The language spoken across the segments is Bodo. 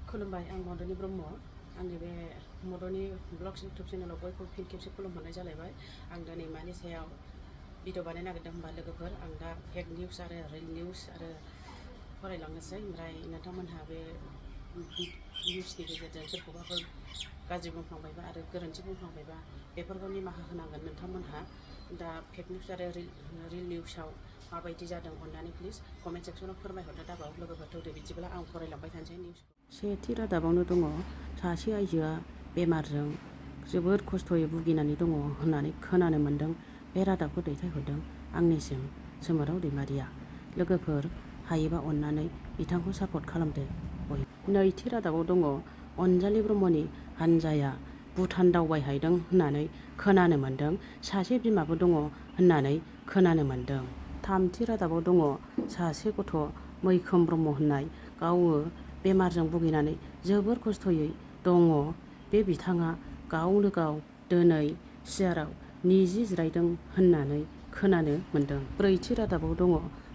खुलुमबाय आं मदनि ब्रह्म आंनि बे मदनि ब्लग्स इउटुब चेनेलाव बयखौ फिन खेबसे खुलुमहरनाय जालायबाय आं दिनै मानि सायाव भिडिअ बानायनो नागिरदों होनबा लोगोफोर आं दा फेक निउस आरो रिल निउस आरो फरायलांनोसै ओमफ्राय नोंथांमोनहा बे निउसनि गेजेरजों सोरखौबाफोर गाज्रि बुंफ्लांबायबा आरो गोरोन्थि बुंफ्लांबायबा बेफोरखौ निमाहा होनांगोन नोंथांमोनहा दा फेक निउस आरो रिल निउसआव माबायदि जादों अननानै प्लिज कमेन्ट सेक्सनाव फोरमायहरनो दाबाव लोगोफोर थौदो बिदिब्ला आं फरायलांबाय थानोसै निउसखौ। सेथि रादाबावनो दङ सासे आइजोआ बेमारजों जोबोद खस्थ'यै भुगिनानै दङ होननानै खोनानो मोन्दों। बे रादाबखौ दैथायहरदों आंनिसिम सोमोराव दैमारिया। लोगोफोर हायोबा अननानै बिथांखौ सापर्ट खालामदो। नैथि रादाबाव दङ अनजालि ब्रह्मनि हानजाया भुटान दावबायहैदों होननानै खोनानो मोन्दों। सासे बिमाबो दङ होननानै खोनानो मोन्दों। थामथि रादाबाव दङ सासे गथ' मैखोम ब्रह्म होननाय गावो बेमारजों भुगिनानै जोबोर खस्थ'यै दङ। बे बिथाङा गावनो गाव दिनै सियाराव निजि जिरायदों होननानै खोनानो मोन्दों। ब्रैथि रादाबाव दङ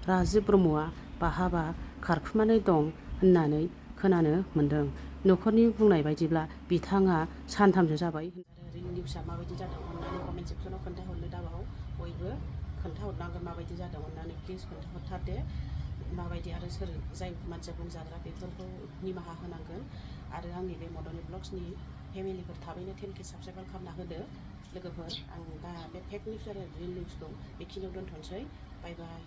राजिब ब्रह्मआ बहाबा खारखुमानाय दं होननानै खोनानो मोन्दों। न'खरनि बुंनाय बायदिब्ला बिथाङा सानथामसो जाबाय। रिल निउसआ माबायदि जादों अननानै कमेन्ट सेक्सनाव खोन्थाहरनो दाबाव बयबो खोन्थाहरनांगोन माबायदि जादों अननानै प्लिज खोन्थाहरथार दे माबायदि आरो सोर जाय मानसिया बुंजाग्रा बेफोरखौ निमाहा होनांगोन आरो आंनि बे मदनि ब्लग्सनि फेमिलिफोर थाबैनो 10K साबसक्राइब खालामना होदो लोगोफोर। आं दा बे फेक निउस आरो रिल निउसखौ बेखिनियाव दोनथ'नोसै। बाय बाय।